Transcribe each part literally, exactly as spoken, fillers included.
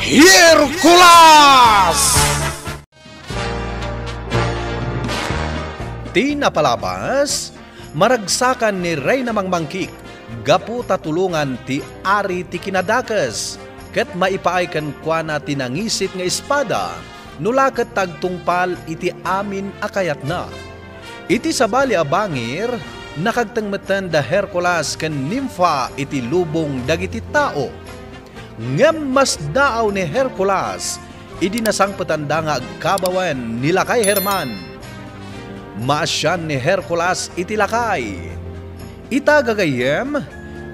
Hercules! Ti napalabas, maragsakan ni Reyna Mangmangkik gapu ta tulongan ti ari ti kinadakes, ket maipaay kenkuana ti nangisit nga espada, no la ket ta agtungpal iti amin a kayatna. Iti sabali a bangir, nakagteng metten da Hercules ken Nimfa iti lubong dagiti tao. Ngem masdaaw ni Hercules idi nasangpetanda nga agkabawen ni Lakay Herman. Maasian ni Hercules iti lakay. Ita, gagayyem,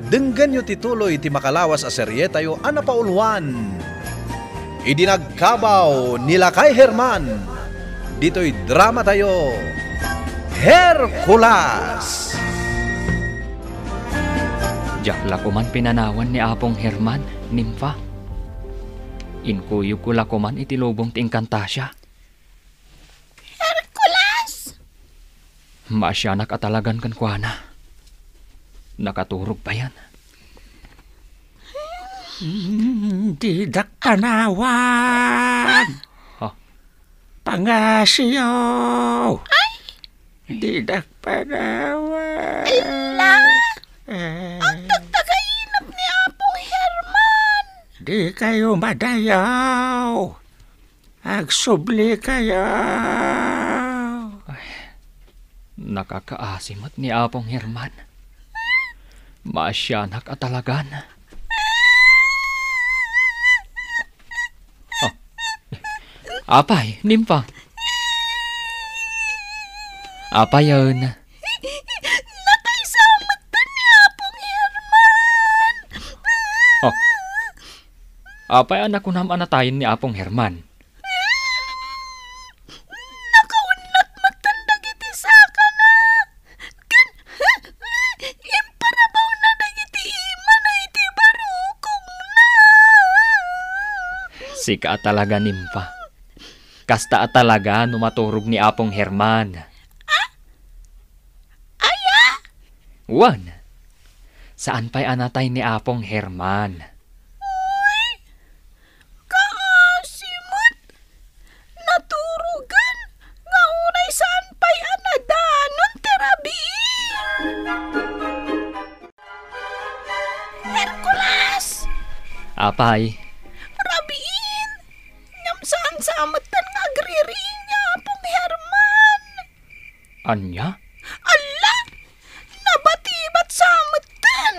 denggenyo ti tuloy ti makalawas a serietayo a napauluan, Idi Nagkabaw ni Lakay Herman. Ditoy dramatayo, Hercules! Diak la koman pinanawan ni Apong Herman, Nimfa. Inkuyogko la koman iti lubong ti Encantasia. Hercules! Maasianak a talagan kenkuana. Nakaturog payen. Hmm, didak panawan. Ha? Pangasio. Ay! Didak panawan. Ala! Eh. Agdagdagainep ni Apong Herman. Di kayo madayaw. Agsubli kayo. Ay, nakakaasi met ni Apong Herman. Maasianak a talagan. Oh. Apay, Nimfa. Apayen. Nakaisaw metten ni Apong Herman. Oh. Apay a nakunam a natayen ni Apong Herman? Nakaunnat metten dagiti sakana. Ken imparabawna dagiti imana iti barukongna. Sika a talaga, Nimfa. Kasta a talaga no maturog ni Apong Herman. Ah? Aya? Wen, saan pay a natay ni Apong Herman. Uy, kaasi met. Naturogan nga uray saan pay a nadanon ti rabii. Hercules! Apay? Rabiin! Ngem saan sa metten nga agriring ni Apong Herman. Ania? Alla! Nabatibat sa metten!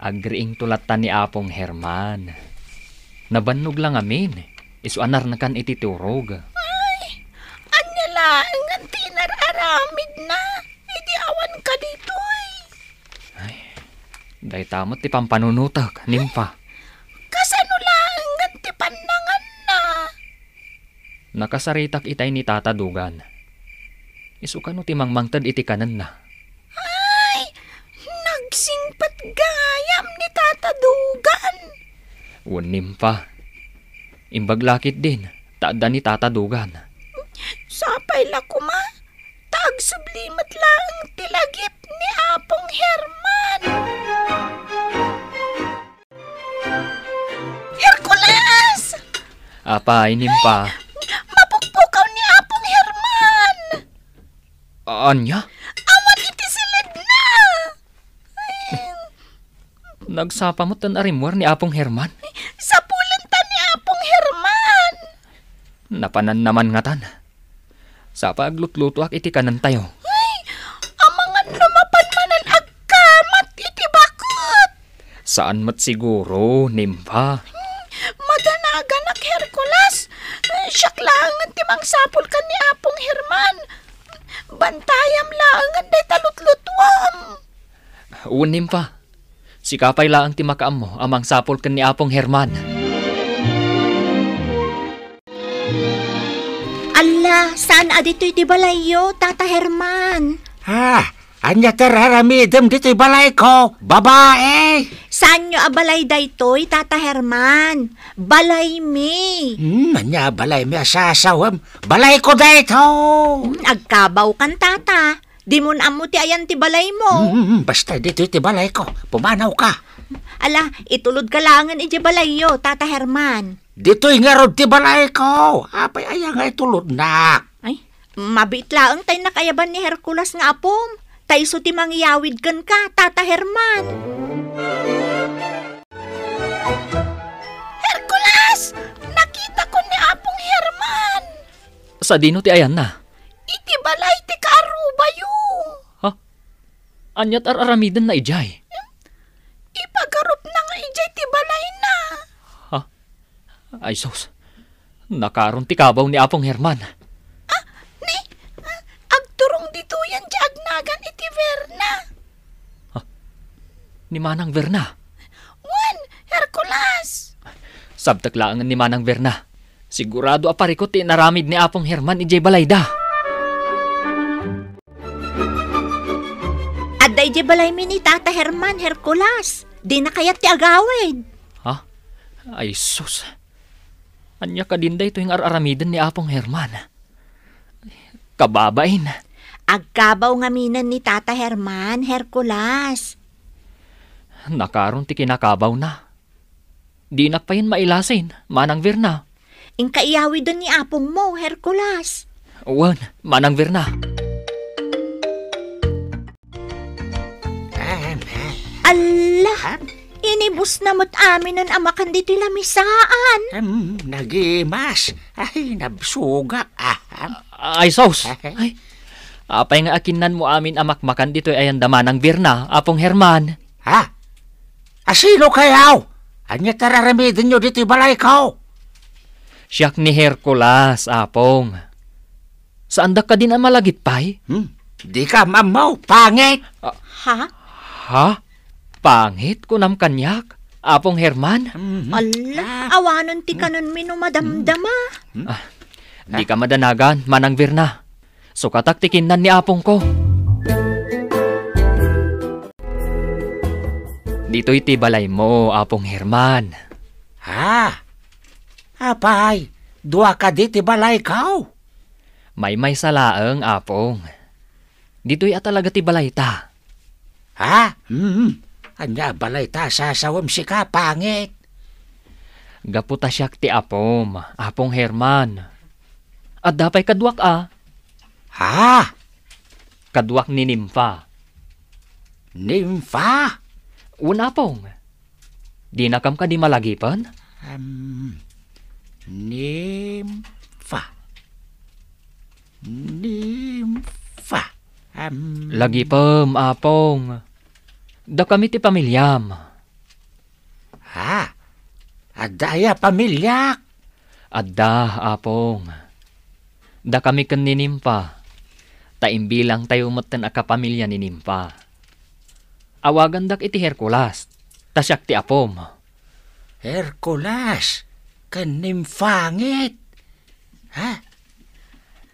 Agriingto latta ni Apong Herman. Nabannog la ngamin, isu a narnakan iti turog. Ay, ania laengen ti inar-aramidna idi awan ka ditoy? Ay, dayta met ti pampanunotek, Nimfa. Kasano laengen ti pannanganna? Nakasaritak itay ni Tata Dugan. Isu kano ti mangmangted iti kanenna. Ay, nagsingpet gayam ni Tata Dugan. Wen, Nimfa. Imbag la ketdin, ta adda ni Tata Dugan. Sapay la koma, ta agsubli met laeng ti lagip ni Apong Herman. Hercules! Apay, Nimfa? Mapukpukaw ni Apong Herman! Ania? Awan iti silidna! Nagsapa met ti arimmuar ni Apong Herman? Sapulenta ni Apong Herman! Napanannaman ngatan. Sapay aglutlutoak iti kanentayo. Ay, amangan no mapan manen agkamat iti bakut. Saan met siguro, Nimfa. Hmm, madanaganak, Hercules. Siak laengen ti mangsapul ken ni Apong Herman. Bantayam laengen dayta lutlutoam. Wen, Nimfa. Sika pay laeng ti makaammo a mangsapul ken ni Apong Herman. Alla, saan a ditoy ti balayyo, Tata Herman? Ah, ania ti ar-aramidem ditoy balayko, babai? Saanyo a balay daytoy, Tata Herman? Balaymi. Hmm, ania a balaymi a sasawem? Balayko daytoy. Hmm, agkabawkan, Tata. Dimon ammo ti ayan ti balaymo. Mm, basta ditoy ti balayko. Pumanawka. Ala, itulodka laengen idiay balayyo, Tata Herman. Ditoy ngarud ti balayko. Apay aya nga itulodnak? Ay, mabiit laeng ta innak ayaban ni Hercules nga apom. Ta isu ti mangiyawid kenka, Tata Herman. Hercules! Nakitakon ni Apong Herman! Sadino ti ayanna? Iti balay ti kaarubayo. Ha? Aniat ar-aramidenna idiay? Ipagarupna nga idiay ti balayna. Ha? Ay sus, nakaron ti kabaw ni Apong Herman. Ah, ni, ah, agturong ditoyen ti agnagan iti Verna. Ah, ni Manang Verna? Wen, Hercules! Sabtek laengen ni Manang Verna. Sigurado a parikut ti inaramid ni Apong Herman idiay balayda. Adda idiay balaymi ni Tata Herman, Hercules. Dina kayat ti agawid. Ha? Ay sus. Ania kadin daytoy nga ar-aramiden ni Apong Herman? Kababain. Agkabaw ngaminen ni Tata Herman, Hercules. Nakaron ti kinakabawna. Dinak payen mailasin, Manang Verna. Inka iyawiden ni apongmo, Hercules. Wen, Manang Verna. Alla! Ham? Inibusna met aminen a makan ditoy lamisaan. Em, nagimas. Ay, nabsugak. Ah, ham? Ay, sus! Ay, apay nga akinnanmo amin a makmakan ditoy ayan da Manang Verna, Apong Herman? Ha? Asino kayaw? Ania ti ar-aramidenyo ditoy balayko? Siak ni Hercules, Apong. Saandak kadin a malagip pay? Hmm? Dika ammo, pangit! Ah. Ha? Ha? Pangit, kunam kaniak, Apong Herman? Mhm. Alla, ah, awanen ti kanenmi no madamdama. Hmm? Ah, dika madanagan, Manang Verna. Sukatak ti kinnan ni apongko. Ditoy ti balaymo, Apong Herman. Ha? Apay, dua kadi ti balayko? Maymaysa laeng, Apong. Ditoy a talaga ti balayta. Ha? Hmm. Ania a balayta a sasawem sika, pangit? Gapu ta siak ti apom, Apong Herman. Adda pay kaduak a? Ha? Kaduak ni Nimfa. Nimfa? Wen, Apong. Dinakam kadi malagipen? Em, Nimfa. Nimfa. Em. Lagipem, Apong. Dakami ti pamiliam. Ha? Adda aya pamiliak? Adda, Apong. Dakami ken ni Nimfa. Ta imbilangtayo metten a kapamilia ni Nimfa. Awagandak iti Hercules, ta siak ti apom. Hercules ken Nimfa ngarud? Ha?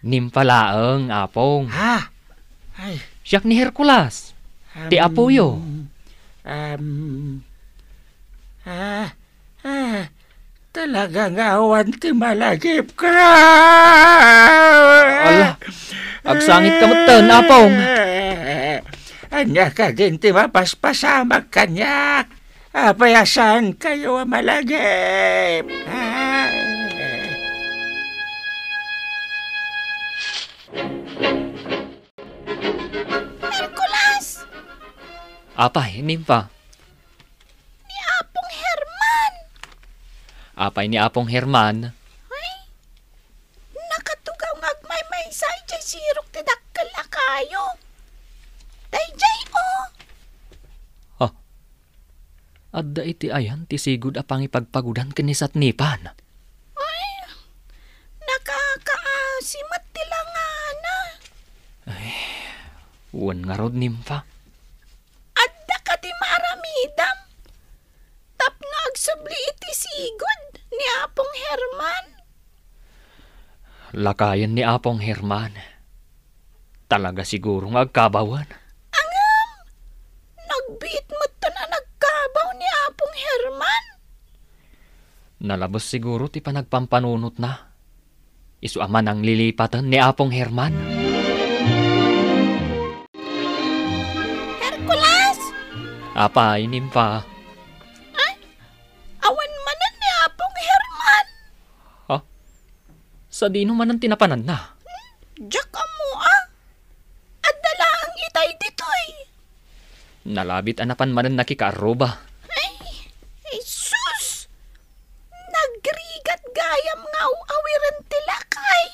Nimfa laeng, Apong. Ha? Ay. Siak ni Hercules, ti apoyo. Am, am, ah, Ah, talaga nga awan ti malagipka. Ala, agsangitka metten, Apong. Ania kadin ti mapaspasamak kaniak? Apay a saankayo a malagip? Ah. Hercules! Apay, Nimfa? Ni Apong Herman. Apay ni Apong Herman? Ay, nakatugaw nga agmaymaysa idiay sirok ti dakkel a kayo. Daydiay, o. Ah, adda iti ayan ti sigud a pangipagpagudan ken ni Satnipan. Ay, nakakaasi met ti langana. Ay, wen ngarud, Nimfa. Adda kadi maaramidam tapno agsubli iti sigud ni Apong Herman? Lakayen ni Apong Herman. Talaga siguro nga agkabawen. Ngem, nagbiit metten a nagkabaw ni Apong Herman. Nalabes siguro ti panagpampanunotna. Isu a mananglilipaten ni Apong Herman. Apay, Nimpa? Ay, awan manen ni Apong Herman. Ha? Sadino manen ti napananna? Diak ammo a. Adda laeng itay ditoy. Nalabit a napan manen nakikaarruba. Ay, Jesus! Nagrigat gayam nga aw-awiren ti lakay.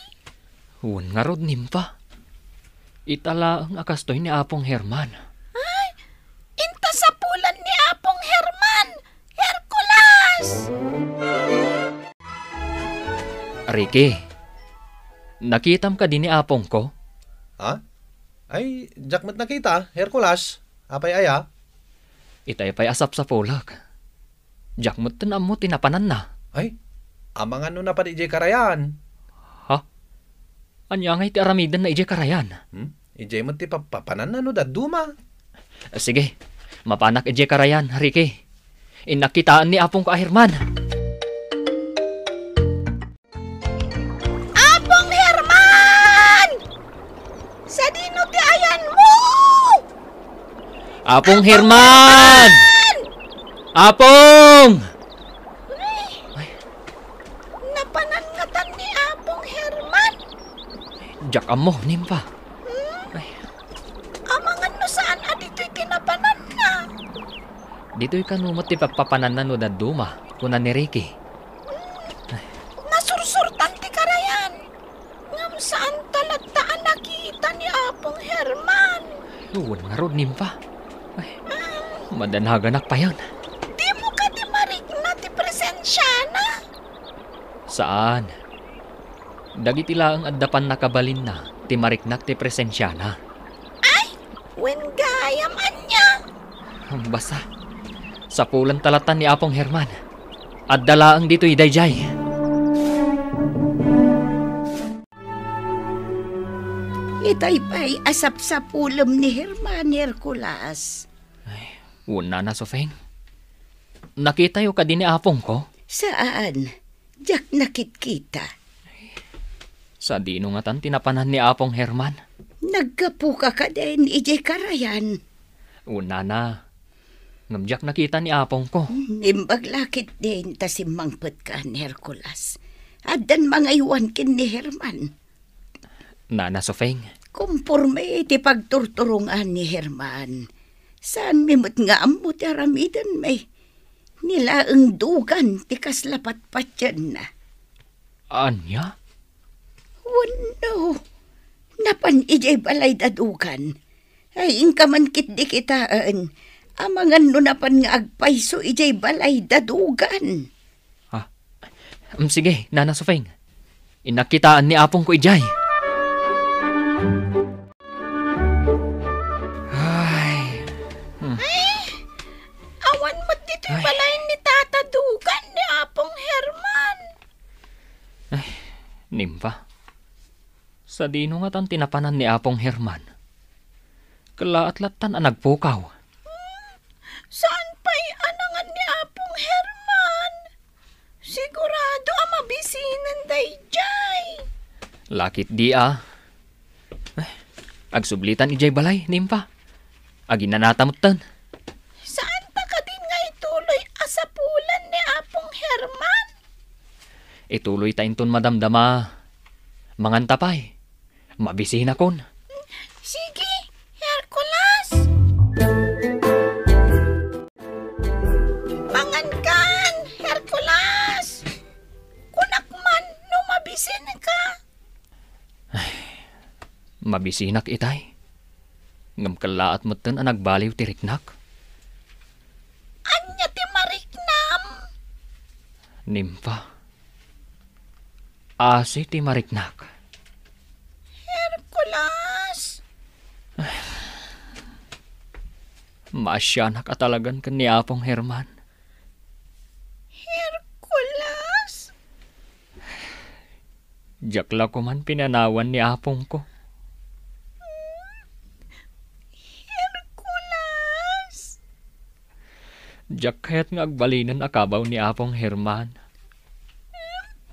Wen ngarud, Nimpa. Ita laeng a kastoy ni Apong Herman. Ay, inta sapulan ni Apong Herman! Hercules! Ricky, nakitam kadi ni apongko? Ha? Ay, diak met nakita, Hercules. Apay aya? Itay pay a sapsapulek. Diak metten ammo ti napananna. Ay, amangan no napan idiay karayan. Ha? Ania ngay ti aramidenna idiay karayan? Hmm? Idiay met ti papapananna no dadduma. Sige, mapanak idiay karayan, Ricky. Innak kitaen ni apongko a Herman. Apong Herman! Sadino ti ayanmo? Apong Herman! Apong! Ay, napanan ngatan ni Apong Herman. Diak ammo, Nimpa. Hmm? Ay. Amangan no saan a ditoy ti napananna. Ditoy kano met ti papapananna no dadduma, kuna ni Ricky. Hmm. Nasursurtan ti karayan. Ngem saanta latta a nakita ni Apong Herman. Wen ngarud, Nimpa. Ay, madanaganak payen. Dimo kadi marikna ti presensiana? Saan. Dagiti laeng adda pannakabalinna ti mariknak ti presensiana. Ay, wen gayam ania? Basta, sapulenta latta ni Apong Herman. Adda laeng ditoy daydiay. Itay pay a sapsapulem ni Herman, Hercules. Ay, wen, Nana Sofeng. Nakitayo kadi ni apongko? Saan. Diak nakitkita. Sadino ngatan ti napanan ni Apong Herman? Naggapuka kadin idiay karayan? Wen, Nana. Ngem diak nakita ni apongko. Hmm, imbag la ketdin ta simmangpetka, Hercules. Addan mangaywan ken ni Herman. Nana Sofeng. Komporme iti pagturturongan ni Herman. Saanmi met nga ammo ti aramidenmi. Ni laeng dugan ti kasla patpatienna. Ania? Wenno, napan idiay balay da dugan. Ay, inka man ketdi kitaen. Amangan no napan nga agpayso idiay balay da dugan. Ah, mm, sige, Nana Sofeng. Innak kitaen ni apongko idiay. Ay. Hmm. Ay, awan met ditoy balay ni Tata Dugan ni Apong Herman. Ay, Nimpa. Sadino ngatan ti napanan ni Apong Herman? Kellaat lattan a nagpukaw. Hmm, saan pay a nangan ni Apong Herman? Sigurado a mabisinen daydiay. La ketdi a. Eh, agsublitan idiay balay, Nimpa. Aginanata metten. Saanta kadin nga ituloy a sapulan ni Apong Herman? Ituloyta inton madamdama. Manganta pay. Mabisinakon. Sige, Hercules. Mangankan, Hercules. Kunak man no mabisinka. Ay, mabisinak itay. Ngem kellaat metten a nagbaliw ti riknak. Ania ti mariknam? Nimpa. Asi ti mariknak. Hercules! Maasianak a talagan ken ni Apong Herman. Hercules! Diak la koman pinanawan ni apongko. Hercules! Diak kayat nga agbalinen a kabaw ni Apong Herman.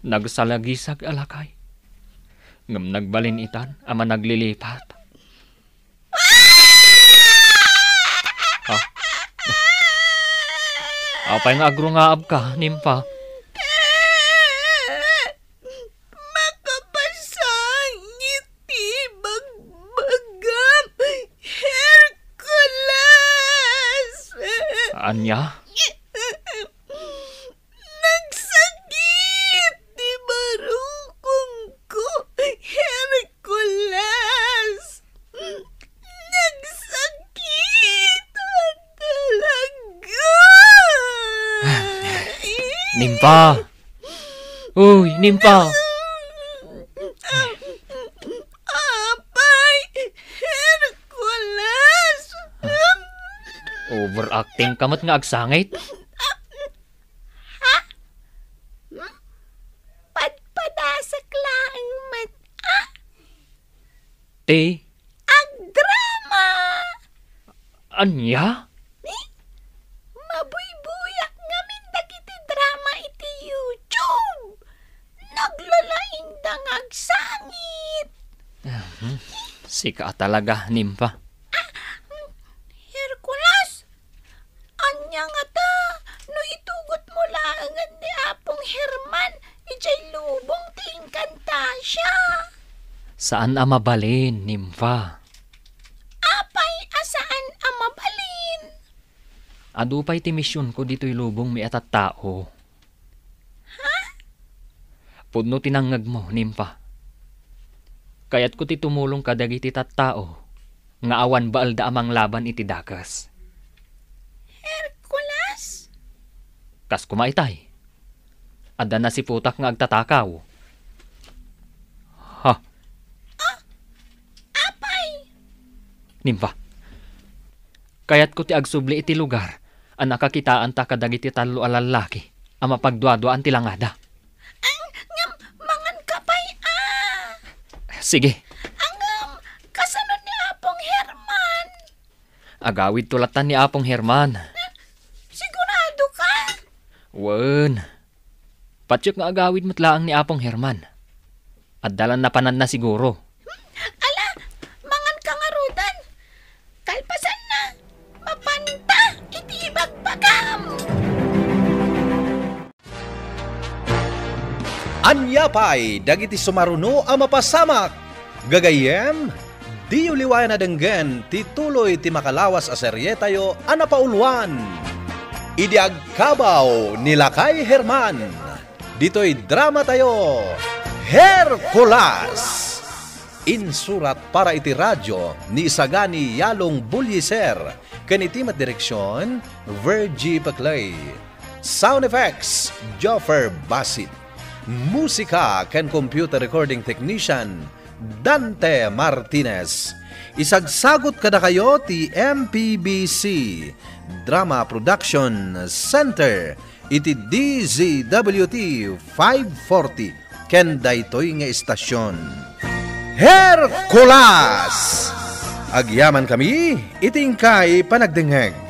Nagsalagisag a lakay. Ngem nagbalin itan a managlilipat. Ha? Apay nga agrungaabka, Nimpa? Makapasangit ti bagbagam, Hercules! Ania? Nagsakit ti barukongko, Hercules! Nagsakit talaga! Nimpa! Uy, Nimpa! Apay, Hercules! Overacting ka met nga agsangit. Ha? Hmm? Padpadasak laeng met, ah? Ti? Agdrama! Ania? Eh? Mabuybuyak ngamin dagiti drama iti YouTube. Naglalaingda nga agsangit. Mhm. Sika talaga, Nimpa. Ah, hmm, Hercules, ania ngata no itugotmo laengen ni Apong Herman idiay lubong ti Encantasia? Saan a mabalin, Nimpa. Apay a saan a mabalin? Adu pay ti misionko ditoy lubongmi a tattao. Ha? Pudno ti nangngegmo, Nimpa. Kayatko ti tumulong kadagiti tattao nga awan baelda a manglaban iti dakes. Hercules? Kas koma itay. Adda nasiputak nga agtatakaw. Ha? Ah, apay? Nimpa, kayatko ti agsubli iti lugar a nakakitaanta kadagiti tallo a lallaki a mapagduaduaan ti langada. Ang, ngem, mangan ka pay, ah. Sige. Ang, ngem, kasano ni Apong Herman? Agawidto latta ni Apong Herman. Sigurado ka? Wen. Patiek nga agawid met laeng ni Apong Herman. Adda la napananna siguro. Ala, mangan ka ngaruden. Kalpasanna, mapanta iti ibagbagam. Ania pay dagiti sumaruno a mapasamak? Gagayyem, diyo liwayan a denggen ti tuloy ti makalawas a serietayo a napauluan, Idi Agkabaw ni Lakay Herman. Ditoy dramatayo, Hercules. Insurat para iti radio ni Isagani Yalong Bullieser ken iti met direksion, Virgie Peclay. Sound effects, Joffer Basit. Musika ken computer recording technician, Dante Martinez. Isagsagut kadakayo ti M P B C Drama Production Center iti D Z W T five forty ken daytoy nga istasion. Hercules! Agyamankami iti inkay panagdengngeg.